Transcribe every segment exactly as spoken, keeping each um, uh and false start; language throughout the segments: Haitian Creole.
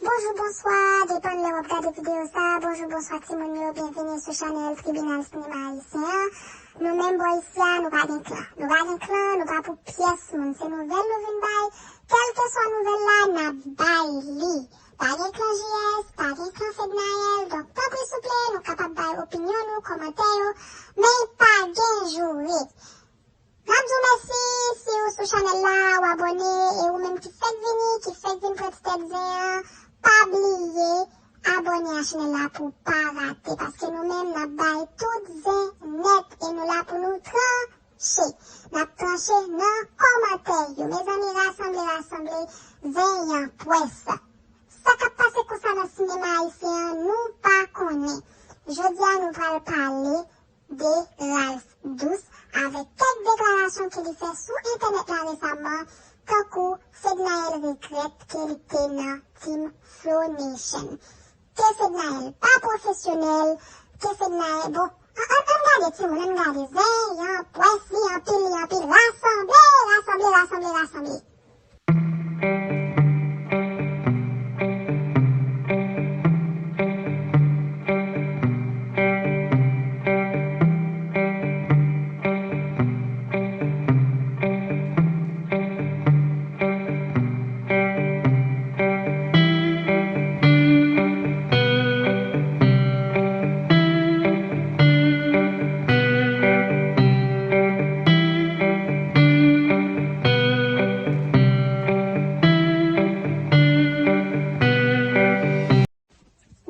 Bonjou, bonswa, depann lè w ap gade videyo sa a. Bonjou, bonswa timoun yo, byenvini sou chanèl Tribinal Sinema Ayisyen an. Nou menm bò isi a, nou pa gen klan. Nou pa gen klan, nou pa pou pyès moun. Se nouvèl nou vin bay. Kèlkeswa nouvèl la, n ap bay li. Pa gen klan J S, pa gen klan Fednaelle. Donk, tanpri souple, nou kapab bay opinyon nou, kòmantè yo, men pa gen joure. N ap di w mèsi si w sou chanèl la, w abòne, e ou menm ki fèk vini, ki fèk vin pran ti tèt zen an, pa bliye abòne a chanèl la pou w pa rate, paske nou menm n ap bay tout zen nèt e nou la pou nou tranche. N ap tranche nan kòmantè yo. Mezanmi, rasanble, rasanble, zen an pwès. Sa k ap pase konsa nan sinema ayisyen an, nou pa konnen. Jodi a, nou pral pale de Ralph Douce avèk kèk deklarasyon ke li fè sou entènèt la resaman, tankou Fednaelle regrèt ke li te nan Team Flow Nation. Ke Fednaelle pa pwofesyonèl, ke Fednaelle, bon, an, an, ann gade timoun, ann gade zen an pwès, li anpil, li anpil, rasanble, rasanble, rasanble, rasanble.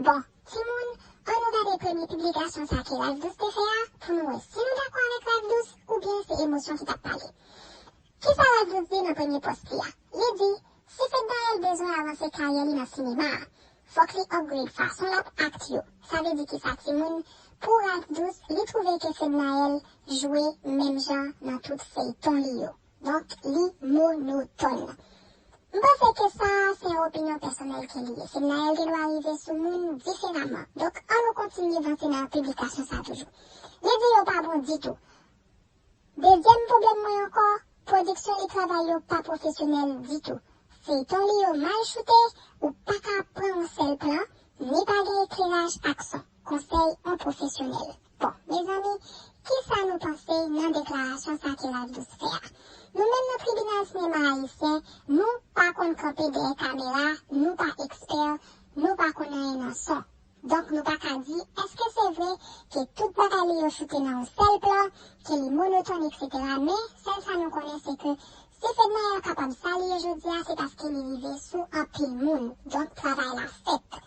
Bon, timoun, ann nou gade premye piblikasyon sa ke Ralph Douce te fè a, pou nou wè si nou dakò avèk Ralph Douce, oubyen se emosyon ki t ap pale. Kisa Ralph Douce di nan premye pòs li a? Li di, si Fednaelle bezwen avanse karyè li nan sinema a, fòk li upgrade fason l ap act yo. Sa vle di kisa, timoun? Pou Ralph Douce, li twouve ke Fednaelle jwe menm jan nan tout feyton li yo. Donk, li monotòn. M panse ke sa, se yon opinyon pèsonèl ke li ye. Fednaelle gen dwa rive sou moun diferaman. Donk, ann nou kontinye vanse nan piblikasyon sa toujou. Li di yo pa bon ditou. Dezyèm pwoblèm mwen ankò, pwodiksyon li travay yo pa pwofesyonèl ditou. Feyton li yo mal choute, ou pa ka pran yon sèl plan, ni pa gen ekleraj ak son. Konsèy yon pwofesyonèl. Bon, mezanmi, kisa nou panse nan deklarasyon sa ke Ralph Douce fè a? Nou menm nan tribinal sinema ayisyen, nou pa konn kanpe dèyè kamera, nou pa ekspè, nou pa konn anyen nan son. Donk, nou pa ka di, èske se vre ke tout bagay li yo choute nan yon sèl plan, ke li monotòn, etsetera. Men, sèl sa nou konnen, se ke si Fednaelle kapab sa li ye jodi a, se paske li rive sou anpil moun. Donk, travay la fèt.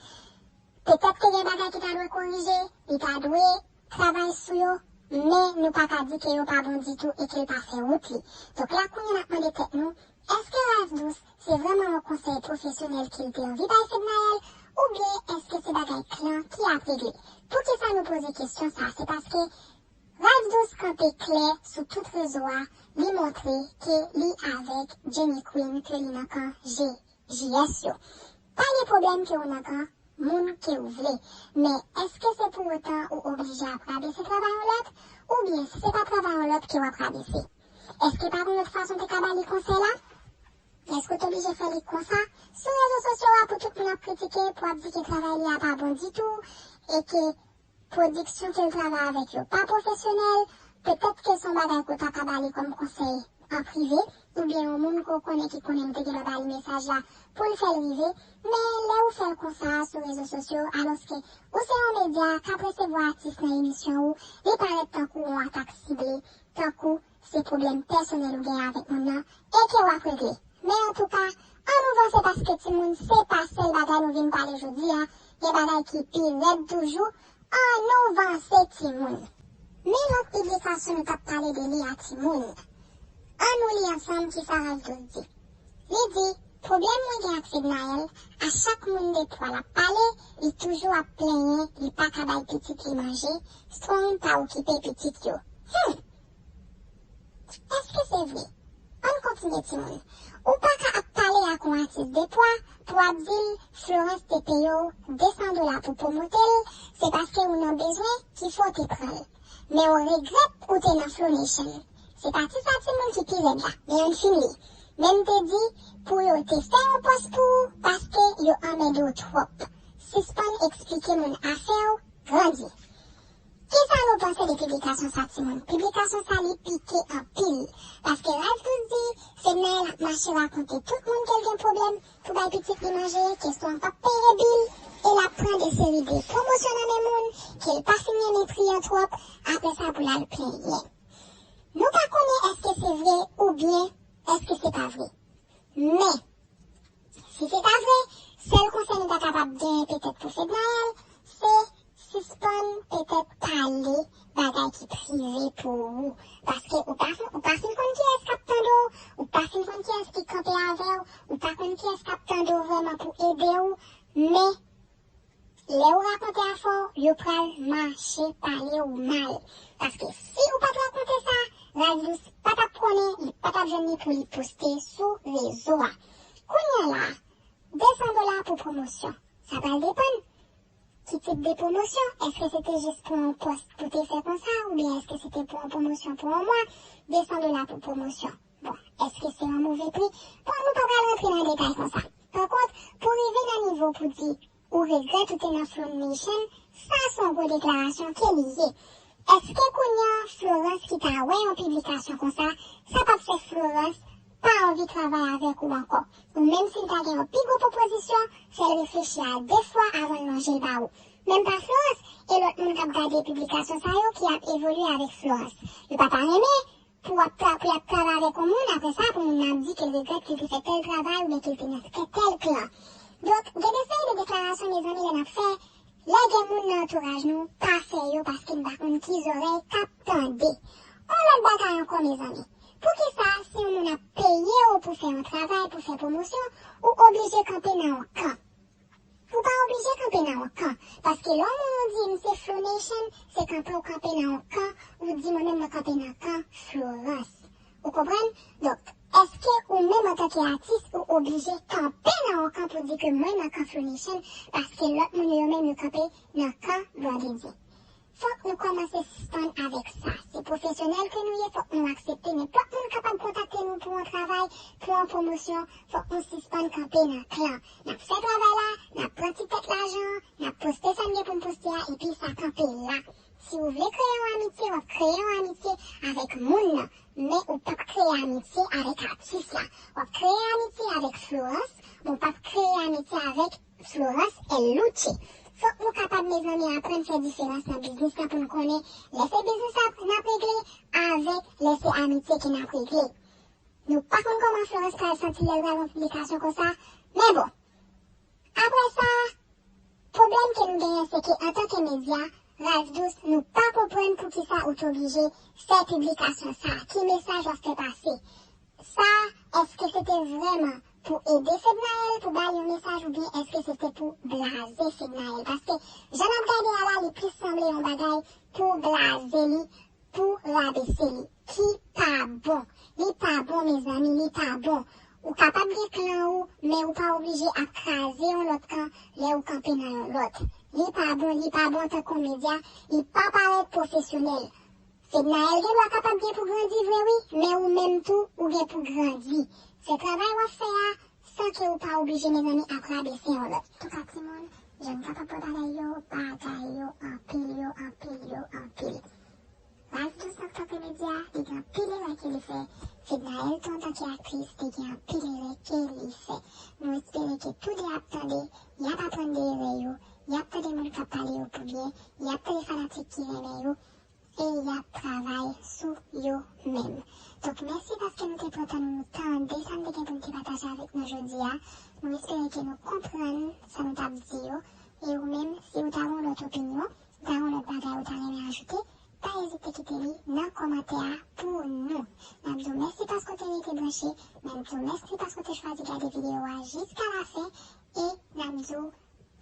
Petèt ke gen bagay ki ta dwe korije, li ta dwe travay sou yo, men nou pa ka di ke yo pa bon ditou e ke l pa fè wout li. Donk la, kounye a n ap mande tèt nou, èske Ralph Douce se vrèman yon konsèy pwofesyonèl ke l te anvi bay Fednaelle, oubyen èske se bagay klan ki ap regle? Poukisa nou poze kesyon sa a? Se paske Ralph Douce kanpe klè sou tout rezo a, li montre ke li avèk Jenny Queen, ke li nan kan J S yo. Pa gen pwoblèm ke w nan kan moun ke w vle, men èske se pou otan ou oblije ap rabese travay yon lòt, oubyen si se pa travay yon lòt ke w ap rabese? Èske pa gen lòt fason te ka ba li konsèy la? Èske w t oblije fè li konsa? Sou rezo sosyo a, pou tout moun ap kritike, pou ap di ke travay li a pa bon ditou, e ke pwodiksyon ke l travay avèk yo pa pwofesyonèl, petèt ke se yon bagay ke w ta ka ba li kòm konsèy an prive, oubyen yon moun ke w konnen ki konnen m te genlè ba li mesaj la pou l fè l rive, men lè ou fè l konsa sou rezo sosyo, alòske ou se yon medya k ap resevwa atis nan emisyon ou, li parèt tankou yon atak sible, tankou se pwoblèm pèsonèl ou gen avèk moun nan e ke w ap regle. Men antouka, ann nou vanse paske timoun, se pa sèl bagay nou vin pale jodi a, gen bagay ki pi rèd toujou, ann nou vanse timoun. Men lòt piblikasyon nou t ap pale de li a timoun. Ann nou li ansanm kisa Ralph Douce di. Li di, pwoblèm mwen gen ak Fednaelle, a chak moun de pwa l ap pale, li toujou ap plenyen, li pa ka bay pitit li manje, Strong pa okipe pitit yo. Hmm! Èske se vre? Ann kontinye timoun. Ou pa ka ap pale ak yon atis de pwa pou w ap di l Florence te peye w de san dola pou pwomote l, se paske ou nan bezwen ki fè w te pran l. Men ou regrèt ou te nan Flow Nation. Se pati sa timoun ki pi rèd la, men ann fin li. Men m te di pou yo te fè yon pòs pou ou paske yo anmède w twòp. Sispann eksplike moun afè w, grandi. Kisa nou panse de piblikasyon sa, timoun? Piblikasyon sa, li pike anpil. Paske Ralph Douce di, Fednaelle ap mache rakonte tout moun ke l gen pwoblèm pou bay pitit li manje, ke Florence p ap peye bil, e l ap pran de seri de pwomosyon nan men moun, ke l pa fin renmen pri an twòp, apre sa pou l al plenyen. Nou pa konnen èske se vre oubyen èske se pa vre. Men, si se ta vre, sèl konsèy nou ta kapab genyen petèt pou Fednaelle, se sispann petèt pale bagay ki prive pou ou. Paske ou pa fin, ou pa fin konn kiyès k ap tande w, ou pa fin konn kiyès ki kanpe avè w, ou pa konn kiyès k ap tande w vrèman pou ede w, men lè ou rakonte afè w, yo pral mache pale w mal. Paske si ou pa t rakonte sa, Ralph Douce pa t ap konnen, li pa t ap jwenn li pou li poste sou rezo a. Kounye a la, de san dola pou pwomosyon. Sa pral depann ki tip de pwomosyon. Èske se te jis pou yon pòs pou te fè konsa, oubyen èske se te pou yon pwomosyon pou yon mwa? De san dola pou pwomosyon. Bon, èske se yon move pri? Bon, nou pa pral rantre nan detay konsa. Pankont, pou rive nan nivo pou di ou regrèt ou te nan Flow Nation, sa se yon gwo deklarasyon ke li ye. Èske kounye a Florence ki ta wè yon piblikasyon konsa, sa p ap fè Florence pa anvi travay avèk ou ankò? Ou menm si l ta gen yon pi gwo pwopozisyon, fè l reflechi a de fwa avan l lonje l ba ou. Menm pa Florence, e lòt moun k ap gade piblikasyon sa yo ki ap evolye avèk Florence. Yo pa ta renmen pou w ap tra-, pou y ap travay avèk yon moun, apre sa, pou moun nan ap di ke l regrèt ke l te fè tèl travay oubyen ke l te nan tè-, tèl klan. Donk, gen de seri de deklarasyon, mezanmi, lè n ap fè, lè gen moun nan antouraj nou, pa fè yo paske n pa konn ki zòrèy k ap tande. Yon lòt bagay ankò, mezanmi. Poukisa, si yon moun ap peye w pou fè yon travay, pou fè pwomosyon, ou oblije kanpe nan yon kan? Ou pa oblije kanpe nan yon kan, paske lè yon moun di m se Flow Nation, se kanpe w kanpe nan yon kan, ou di mwen menm mwen kanpe nan kan Florence. Ou konprann? Donk, èske ou menm antanke atis, ou oblije kanpe nan yon kan pou di ke mwen nan kan Flow Nation, paske lòt moun yo menm yo kanpe nan kan Blondedy? Fòk nou kòmanse sispann avèk sa. Se pwofesyonèl ke nou ye, fòk nou aksepte nenpòt moun kapab kontakte nou pou yon travay, pou yon pwomosyon, fòk nou sispann kanpe nan klan. N ap fè travay la, n ap pran ti tèt lajan an, n ap poste sa n gen pou n poste a, epi sa kanpe la. Si w vle kreye yon amitye, w ap kreye yon amitye avèk moun nan, men ou p ap kreye amitye avèk atis la. W ap kreye amitye avèk Florence, men w p ap kreye amitye avèk Florence El Luche. Fòk nou kapab, mezanmi, aprann fè diferans nan biznis lan pou n konnen lè se biznis la n ap regle avèk lè se amitye ke n ap regle. Nou pa konn kòman Florence pral santi lè l pral wè yon piblikasyon konsa, men bon. Apre sa, pwoblèm ke nou genyen, se ke antanke medya, Ralph Douce, nou pa konprann poukisa ou t oblije fè piblikasyon sa. Ki mesaj w ap fè pase? Sa, èske se te vrèman pou ede Fednaelle, pou ba l yon mesaj, oubyen èske se te pou blaze Fednaelle? Paske jan n ap gade a la, li plis sanble yon bagay pou blaze li, pou rabese li. Ki pa bon. Li pa bon, mezanmi, li pa bon. Ou kapab gen klan ou, men ou pa oblije ap kraze yon lòt kan lè ou kanpe nan yon lòt. Li pa bon, li pa bon tankou medya, li pa parèt pwofesyonèl. Fednaelle gen dwa kapab gen pou grandi vre wi, men ou menm tou, ou gen pou grandi. Se travay w ap fè a, san ke ou pa oblije, mezanmi, ap rabese yon lòt. Antouka, timoun, jèn kapab wè bagay yo, bagay yo anpil, yo anpil, yo anpil. Ralph Douce antanke medya, li gen anpil erè ke li fè. Fednaelle tou antanke aktris, li gen anpil erè ke li fè. Nou espere ke tou de ap tande, y ap aprann de erè yo, y ap tande moun k ap pale yo pou byen, y ap tande fanatik ki renmen yo, e y ap travay sou yo menm. Donk, mèsi paske nou te pran tan nou tande sa n te gen pou n te pataje avèk nou jodi a. Nou espere ke nou konprann sa nou t ap di yo. E ou menm, si ou ta gen yon lòt opinyon, ou ta gen yon lòt bagay ou ta renmen ajoute, pa ezite kite li nan kòmantè a pou nou. N ap di w mèsi paske w te rete branche, n ap di w mèsi paske w te chwazi gade videyo a jiska lafen, e n ap di w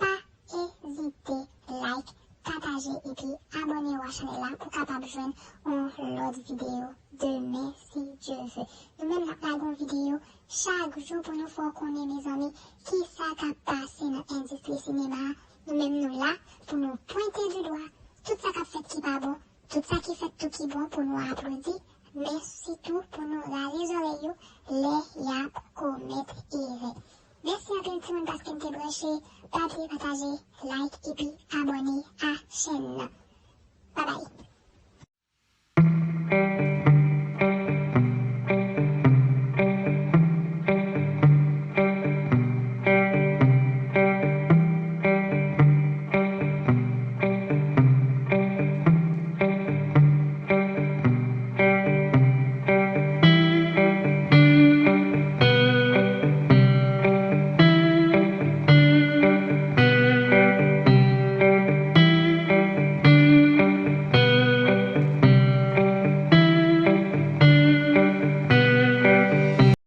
pa ezite like, pataje epi abòne w a chanèl la pou w kapab jwenn yon lòt videyo demen, si Dye ve. Nou menm, n ap lage yon videyo chak jou pou nou fè w konnen, mezanmi, kisa k ap pase nan endistri sinema a. Nou menm, nou la pou nou pwente di dwa tout sa k ap fèt ki pa bon, tout sa ki fèt tou ki bon pou nou aplodi, men sitou pou nou rale zòrèy yo lè y ap Pa bliye pataje, like epi abòne a chèn nan. Babay.